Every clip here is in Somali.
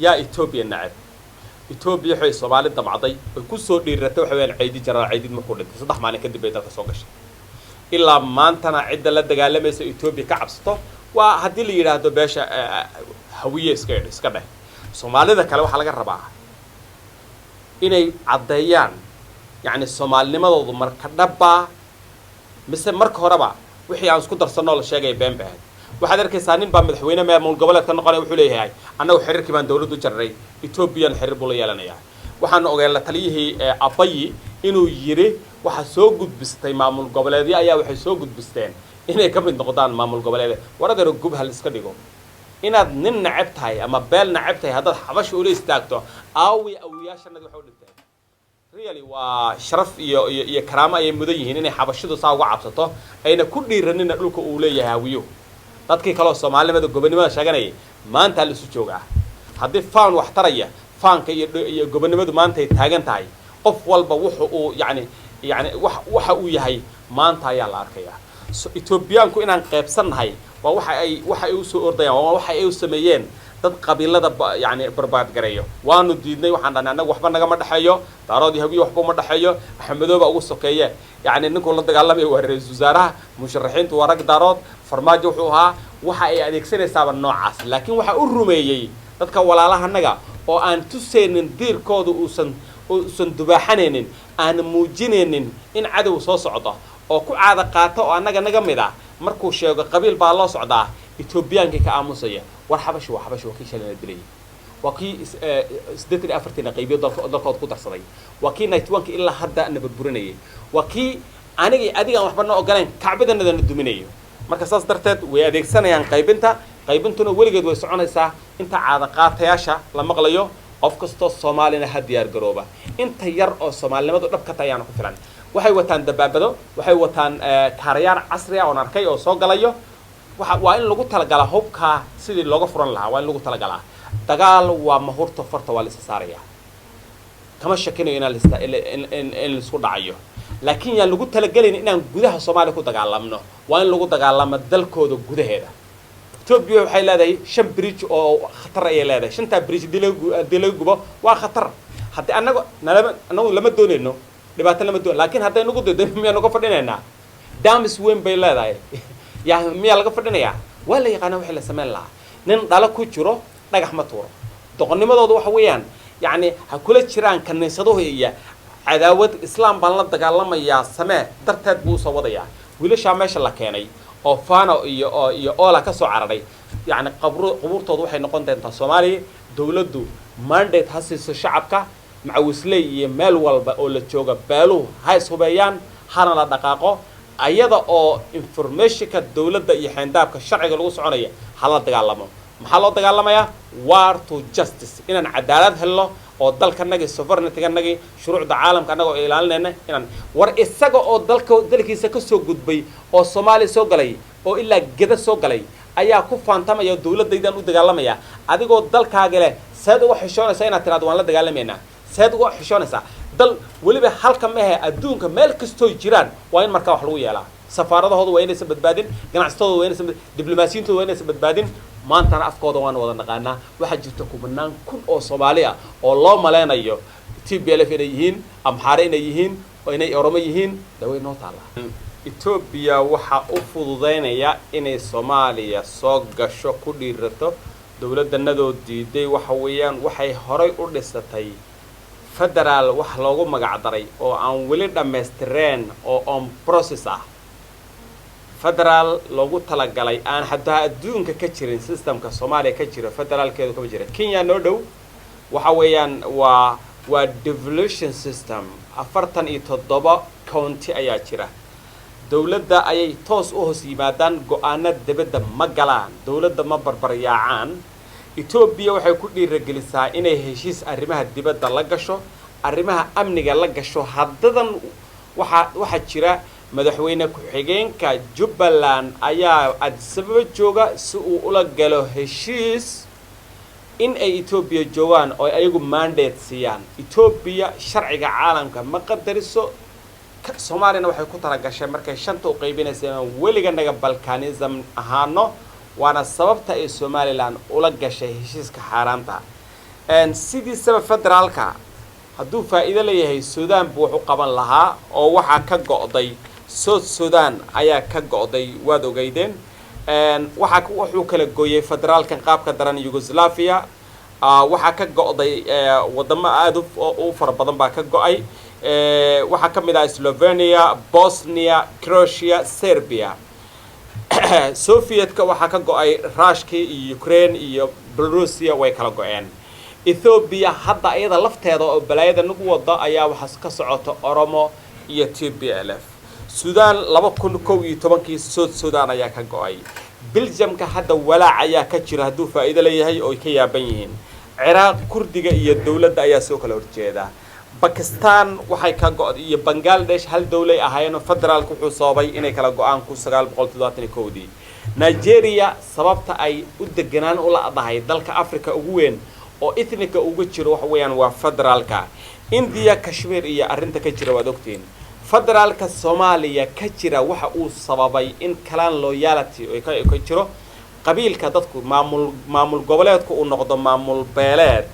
Yaa Etoobiya nacab? Etoobiya waxay Soomaali damcday oy kusoo dhiiratay waxa weyaan Caydi, Jenaraal Caydiid markuu dhintay 3 maalin kadib bay dalka soo gashay. Ilaa maantana cidda la dagaalamaysa Etoobiya ka cabsato waa haddii la yidhaahdo beesha Hawiye. Iska dheh, Soomaalida kale waxaa laga rabaa inay caddeeyaan, yacni, soomaalinimadoodu marka dhabbaa mise marka horeba wixii aan isku darsanoo la sheegaya been ba ahayd. Waxaad arkaysaa nin baa madaxweyne maamul goboleed ka noqonaya, wuxuu leeyahay annagu xiriirkii baan dawladdu jarray, Etoobiyana xiriir buu la yeelanayaa. Waxaanu ogeen la taliyihii Abayi inuu yidhi waxaa soo gudbistay maamul goboleedyo ayaa waxay soo gudbisteen inay ka mid noqdaan maamul goboleed. War adeero, gub hal iska dhigo. Inaad nin nacab tahay ama beel nacab tahay haddaad Xabasha ula istaagto, aawi awiyaashanadi waxay u dhinteen? Really, waa sharaf iyo karaamo ayay mudan yihiin inay Xabashidu saa uga cabsato, ayna ku dhiiranina dhulka uu leeyahay Hawiyo. Dadkii kaleoo soomaalinimada, gobonimada sheeganayay maanta la isu joogaa. Haddii faan wax taraya, faanka iyo gobonimadu maanta ay taagan tahay. Qof walba wuxu uu yani waxa uu yahay maanta ayaa la arkayaa. So Etoobiyaanku inaan qaybsannahay waa waxa ay usoo ordayaan, waa waxa ay u sameeyeen dad qabiilada yani barbaadgareeyo. Waanu diidnay, waxaan dhahnay annaga waxba nagama dhexeeyo, Daarood iyo Hawiye waxba uma dhexeeyo, Axmedooba ugu sokeeye. Yacni ninkuu la dagaalamaya waa ra-iisul wasaaraha, musharaxiintu waa rag Daarood, Farmaajo wuxuu ahaa. Waxa ay adeegsanaysaaba noocaas, laakiin waxaa u rumeeyey dadka walaalahanaga oo aan tusaynin diirkooda uusan dubaaxanaynin, aan muujinaynin in cadow soo socdo oo ku caada qaata oo annaga naga mid ah. Markuu sheego qabiil baa loo socdaa, Etoobiyaankii ka aamusaya. War Xabashi waa Xabashi, waa kii shalina dilayay, waa kii 84-tiina qaybiyo dalkooda ku darsaday, waa kii 91-ka ilaa hadda na burburinayay, waa kii aniga iyo adigaan waxba noo ogolayn, kacbadanada na duminayo. Marka saas darteed way adeegsanayaan qaybinta. Qaybintuna weligeed way soconaysaa inta caada qaatayaasha la maqlayo. Qof kastoo Soomaalina ha diyaar garooba. Inta yar oo soomaalinimadu dhab ka tahay ayaana ku filan. Waxay wataan dabaabado, waxay wataan kaarayaal casri ah oon arkay oo soo galayo. Waxa waa in lagu talagalaa hubkaa sidii looga furan lahaa, waa in lagu talagalaa dagaal. Waa mahurto, farta waa la isa saaraya. Kama shakinayo inaan lista in laisku dhacayo, laakiin yaan lagu talagelayn inaan gudaha Soomaaliya ku dagaalamno. Waa in lagu dagaalamo dalkooda gudaheeda. Etoobiya waxay leedahay shan bridge oo khatar ayay leedahay. Shantaa bridge hadii laga gubo waa khatar. Haddii annaga nalama, annagu lama doonayno dhibaato, lama doon, laakiin hadday nagu daydo miyaanu ka fadhinaynaa? Damis weyn bay leedahay, yaa miyaa laga fadhinayaa? Waa la yaqaana wixii la samayn lahaa. Nin dhalo ku jiro dhagax ma tuuro. Doqonnimadooda waxa weeyaan, yacni, ha kula jiraan kaniisaduhu iyo cadaawad islaam baan la dagaalamayaa samee darteed buu usoo wadayaa wiilashaa meesha la keenay oo Fano iyo Ola ka soo cararay. Yacni qabru qubuurtoodu waxay noqon doontaa Soomaaliya. Dawladdu mandate ha siiso shacabka macawisley iyo meel walba oo la jooga, beeluhu ha ishubeeyaan, hana la dhaqaaqo ayada oo informationka dawladda iyo xeendaabka sharciga lagu soconaya. Hala dagaalamo. Maxaa loo dagaalamayaa? War to justice, inaan cadaalad helno oo dalkanagii, sovereignty-ganagii, shuruucda caalamka annaga oo ilaalinayna. Inaan war isaga oo dalka dalkiisa kasoo gudbay oo Soomaaliya soo galay oo ilaa Geda soo galay ayaa ku faantamaya dawladdaydaan u dagaalamaya. Adigoo dalkaaga leh seed uga xishoonaysaa inaad tiraado waan la dagaalamaynaa? Seed uga xishoonaysaa? Dal weliba halka mahe, adduunka meel kastooy jiraan waa in markaa wax lagu yeelaa. Safaaradahooda waa inaysan badbaadin, ganacsatadooda waa inaysan, diblomaasiyintooda waa inaysan badbaadin. Maantana afkooda waana wada naqaanaa. Waxaa jirta kumanaan kun oo Soomaali ah oo loo maleynayo TPLF inay yihiin, Amxaare inay yihiin, oo inay Oromo yihiin. Daway noo taallaa. Etoobiya waxaa u fududaynaya inay Soomaaliya soo gasho, ku dhiirato dowladdanadoo diiday, waxa weeyaan waxay horay u dhisatay federaal wax loogu magac daray oo aan weli dhammaystireen oo on process ah, federaal loogu talagalay aan xataa adduunka ka jirin. Systemka Soomaaliya ka jira federaalkeedu kama jira. Kenya noo dhow waxa weeyaan waa devolution system, 47 county ayaa jira. Dowladda ayay toos u hoos yimaadaan, go-aano dibadda ma galaan, dowladda ma barbaryaacaan. Etoobiya waxay ku dhiiragelisaa inay heshiis arrimaha dibadda la gasho, arrimaha amniga la gasho. Haddadan waxaa jira madaxweyne ku-xigeenka Jubbaland ayaa Addis Ababa jooga si uu ula galo heshiis in ay Etoobiya joogaan oo ayagu mandate siiyaan. Etoobiya sharciga caalamka ma qadariso. Soomaaliyana waxay ku talagashay markay shanta u qaybinaysa inaan weliga naga balkanism ahaano, waana sababta ay Somaliland ula gashay heshiiska xaaraanta. Sidiisaba federaalka hadduu faa'iido leeyahay, Suudaan buu wax u qaban lahaa, oo waxaa ka go'day South Sudan ayaa ka go'day, waad ogeydeen. Waxaa wuxuu kala gooyey federaalkan qaabka daran Yugoslavia. Waxaa ka go'day wadamo aada u fara badan baa ka go'ay. Waxaa ka mid ah Slovenia, Bosnia, Croatia, Serbia. Sovietka waxaa ka go'ay Ruushkii iyo Ukraine iyo Belarusia, way kala go'een. Ethiopia hadda iyada lafteeda oo balaayada nagu wada ayaa waxaa ka socota Oromo iyo TPLF. Sudan 2011-kii South Sudan ayaa ka go'ay. Belgiumka hadda walaac ayaa ka jira hadduu faa'iido leeyahay oo ay ka yaaban yihiin. Ciraaq Kurdiga iyo dowladda ayaa soo kala horjeeda. Bakistan waxay ka go iyo Bangladesh hal dowlay ahaayeenoo federaalka wuxuu sababay inay kala go'aan 1971-dii. Nigeria sababta ay u deganaan u la'dahay, dalka Africa ugu weyn oo ethnica uga jiro, waxa weeyaan waa federaalka. India, Kashmir iyo arrinta ka jira waad ogtihiin. Federaalka Soomaaliya ka jira waxa uu sababay in clan loyalty ay ka jiro, qabiilka dadku maamul goboleedku uu noqdo maamul beeleed.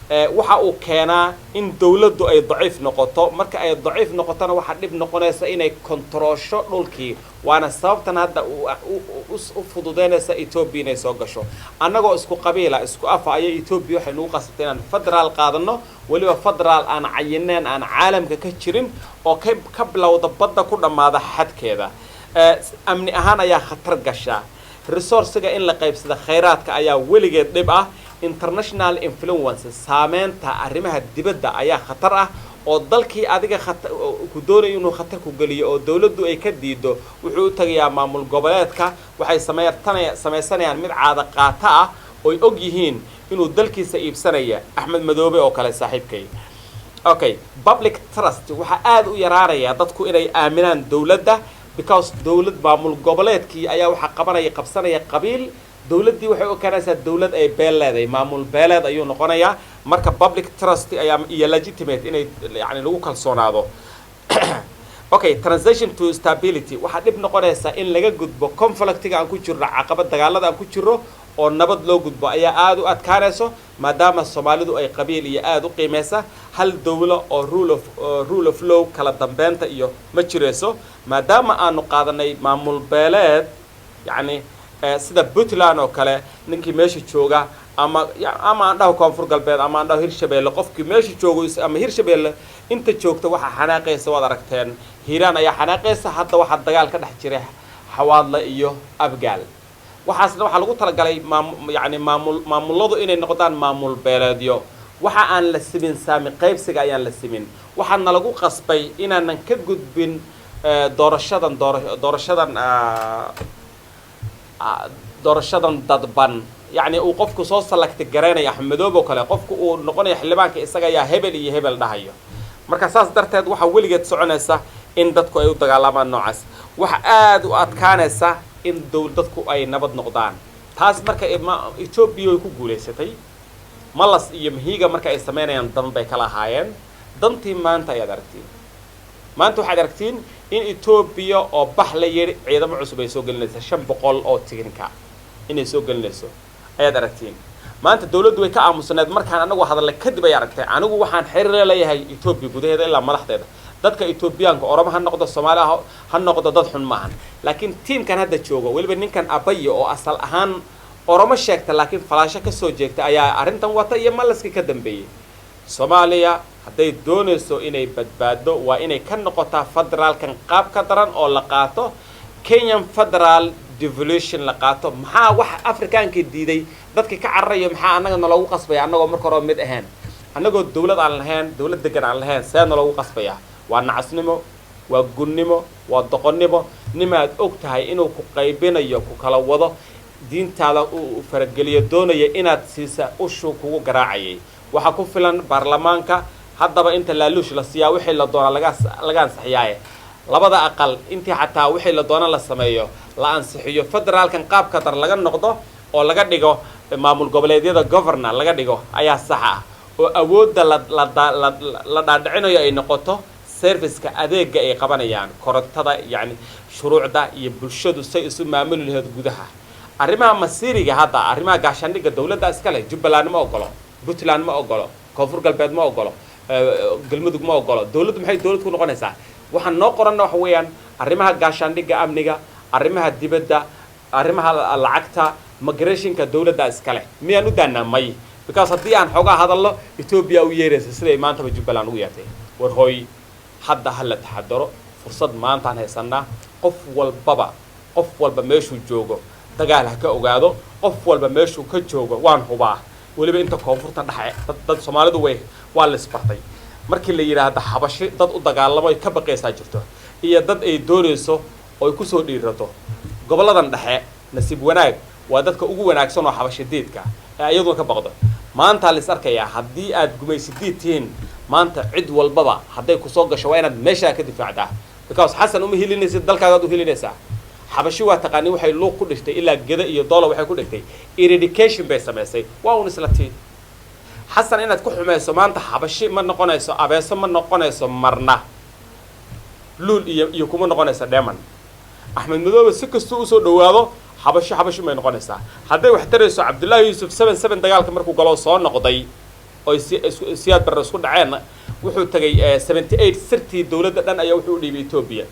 Waxa uu keenaa in dawladdu ay daciif noqoto. Marka ay daciif noqotona, waxaa dhib noqonaysa inay kontaroosho dhulkii, waana sababtan hadda u fududeynaysa Ethiopia inay soo gasho. Annagoo isku qabiila, isku afa, ayay Ethiopia waxay nagu qasabtay inaan federaal qaadano, weliba federaal aan cayineen, aan caalamka ka jirin, oo ka bilowda badda ku dhammaada xadkeeda. Amni ahaan ayaa khatar gasha. Resourcega in la qaybsada, khayraadka ayaa weligeed dhib ah. International influence, saameynta arrimaha dibadda ayaa khatar ah, oo dalkii adiga ku doonayo inuu khatar ku geliyo oo dawladdu ay ka diido, wuxuu u tagayaa maamul goboleedka. Waxay samaysanayaan mid caada qaata ah oy og yihiin inuu dalkiisa iibsanaya, Axmed Madoobe oo kale, saaxiibkay. Okay, public trust waxaa aada u yaraanaya dadku inay aaminaan dawladda, because dawlad maamul goboleedkii ayaa waxaa qabanaya, qabsanaya qabiil. Dawladdii waxay u keenaysaa dawlad ay beel leedahay, maamul beeleed ayuu noqonayaa. Marka public trust ayaa iyo legitimate inay yani lagu kalsoonaado. Okay, transition to stability waxaa dhib noqonaysaa in laga gudbo conflictiga aan ku jirno, caqabad dagaalada aan ku jirno, oo nabad loo gudbo ayaa aada u adkaanayso, maadaama Soomaalidu ay qabiil iyo aada u qiimeysa. Hal dawlo oo rule of law, kala dambeynta iyo ma jirayso, maadaama aanu qaadanay maamul beeleed, yacni sida Puntland oo kale, ninkii meesha jooga, ama aan dhaho Koonfur Galbeed, ama aan dhaho Hirshabeelle, qofkii meesha joogo ama Hirshabeelle inta joogta waxaa xanaaqaysa, waad aragteen, Hiiraan ayaa xanaaqaysa. Hadda waxaa dagaal ka dhex jiray Xawaadle iyo Abgaal. Waxaasna waxaa lagu talagalay maam yacni maamulladu inay noqdaan maamul beeleedyo. Waxa aan la simin saami qaybsiga ayaan la simin. Waxaana lagu qasbay inaanan ka gudbin doorashadan dadban, yacni uu qofku soo salagta garanayo, Axmedoob oo kale, qofku uu noqonayo xildhibaanka isaga ayaa hebel iyo hebel dhahayo. Marka saas darteed waxaa weligeed soconaysa in dadku ay u dagaalamaan noocaas. Waxa aada u adkaanaysa in dadku ay nabad noqdaan. Taas marka Ethiopia way ku guulaysatay. Malas iyo Mahiga marka ay samaynayaan dan bay kala ahaayeen. Dantii maanta ayaad aragtiin. Maanta waxaad aragtiin in Ethiopia oo bax la yidhi ciidamo cusub ay soo gelinaysa, 500 oo tignika inay soo gelinayso ayaad aragtiin. Maanta dawladdu way ka aamusaneed. Markaan anagu hadalnay kadib ay aragtay. Anigu waxaan xiriir la leeyahay Ethiopia gudaheeda ilaa madaxdeeda. Dadka Ethoobiyaanka, Oromo ha noqdo, Soomaali ha noqdo, dad xun maahan. Laakiin tiimkan hadda jooga, weliba ninkan Abaya oo asal ahaan Oromo sheegta laakiin Falaasho kasoo jeegta, ayaa arrintan wata iyo Malaski ka dambeeyey. Soomaaliya hadday doonayso inay badbaado, waa inay ka noqotaa federaalkan qaab ka daran oo la qaato Kenyan federal devolution la qaato. Maxaa waxa Afrikaankii diiday, dadkii ka cararayo, maxaa annaga naloogu qasbaya, annagoo marka hore mid ahayn, annagoo dawlad aan lahayn, dawlad degan aan lahayn, see naloogu qasbaya? Waa nacasnimo, waa gunnimo, waa doqonnimo. Nimaad og tahay inuu ku qaybinayo, ku kala wado, diintaada uu farageliyo, doonaya inaad siisa ushuu kugu garaacayay. Waxaa ku filan baarlamaanka haddaba inta laaluush la siiyaa, wixii la doona laga ansixiyaaye. Labada aqal intii xataa wixii la doona la sameeyo, la ansixiyo, federaalkan qaabka dar laga noqdo oo laga dhigo maamul goboleedyada governor laga dhigo ayaa sax ah, oo awoodda la dhaadhicinayo ay noqoto serviceka, adeega ay qabanayaan, korontada, yacni shuruucda iyo bulshadu say isu maamuli lahayd gudaha. Arrimaha masiiriga hadda, arrimaha gaashaandhigga dawladda iska leh. Jubbaland ma ogolo. Puntland ma ogolo, Koonfur Galbeed ma ogolo, Galmudug ma ogolo. Dowladdu maxay dowlad ku noqonaysaa? Waxaan noo qoranna waxa weeyaan arrimaha gaashaandhigga, amniga, arrimaha dibadda, arrimaha lacagta, migrationka dowladda iskale. Miyaan u daanaa? May, because haddii aan xoogaa hadallo, Etoobiya u yeeraysa, siday maantaba Jubbaland ugu yeertay. War hooy, hadda ha la taxadaro. Fursad maantaan haysanaa. Qof walbaba, qof walba meeshuu joogo dagaal ha ka ogaado, qof walba meeshuu ka joogo. Waan hubaa weliba inta koonfurta dhexe dad Soomaalidu way waa la isbartay. Markii la yidhaahdo Xabashi dad u dagaalamo ay ka baqaysaa jirto iyo dad ay doonayso oo ay kusoo dhiirato. Gobolladan dhexe, nasiib wanaag, waa dadka ugu wanaagsan oo Xabashi diidka ee iyaduna ka baqdo. Maanta la is arkayaa haddii aad gumaysi diid tihiin. Maanta cid walbaba hadday kusoo gasho, waa inaad meeshaa ka difaacdaa, because Xasan uma hilinaysid, dalkaagaad u hilinaysaa. Xabashi waa taqaanin waxay Luuq ku dhigtay, ilaa Geda iyo Doola waxay ku dhigtay, eradication bay samaysay. Waa un isla tii Xasan inaad ku xumayso. Maanta Xabashi ma noqonayso abeeso, ma noqonayso marna luul iyo kuma noqonayso dheeman. Axmed Madoobe si kastuu usoo dhawaado Xabashi, Xabashi may noqonaysaa. Hadday wax tarayso, Cabdullaahi Yuusuf 77 dagaalka markuu galoo soo noqday oy si Siyaad Barre isku dhaceen, wuxuu tagay 78 sirtii dowladda dhan ayaa wuxuu u dhiibay Etoobiya.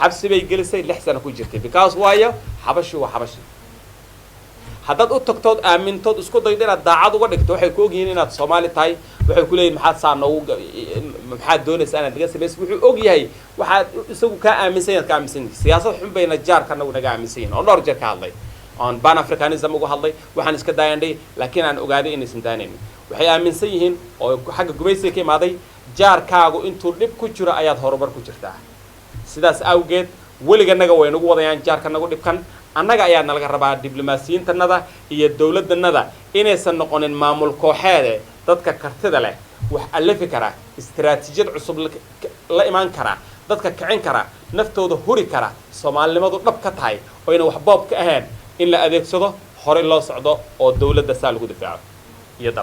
Xabsi bay gelisay, 6 sano ku jirtay, because waayo Xabashi waa Xabashi. Haddaad u tagtood aamintood isku daydo inaad daacad uga dhigto, waxay ku ogyihiin inaad Soomaali tahay. Waxay ku leeyihin, "Maxaad saa noogu, maxaad doonaysaa inaad naga samaysa?" Wuxuu og yahay waxaad isagu kaa aaminsan yaad ka aaminsan yihin. Siyaasad xun bayna jaarka nagu naga aaminsan yihin, oo dhowr jeer ka hadlay oon Pan Africanism uga hadlay. Waxaan iska daayandhay, laakiin aan ogaaday inaysan daanaynin. Waxay aaminsan yihiin oo xagga gumaysiga ka imaaday, jaarkaagu intuu dhib ku jiro ayaad horumar ku jirtaa. Sidaas awgeed weliganaga way nagu wadayaan jaarka nagu dhibkan. Annaga ayaa nalaga rabaa diblomaasiyiintanada iyo dowladdanada inaysan noqonin maamul kooxeede, dadka kartida leh, wax allafi kara, istaraatiijiyad cusub la imaan kara, dadka kicin kara, naftooda huri kara, Soomaalinimadu dhab ka tahay oo ayna wax boob ka ahayn, in la adeegsado, horey loo socdo oo dowladda saa lagu difaaco iyo dal.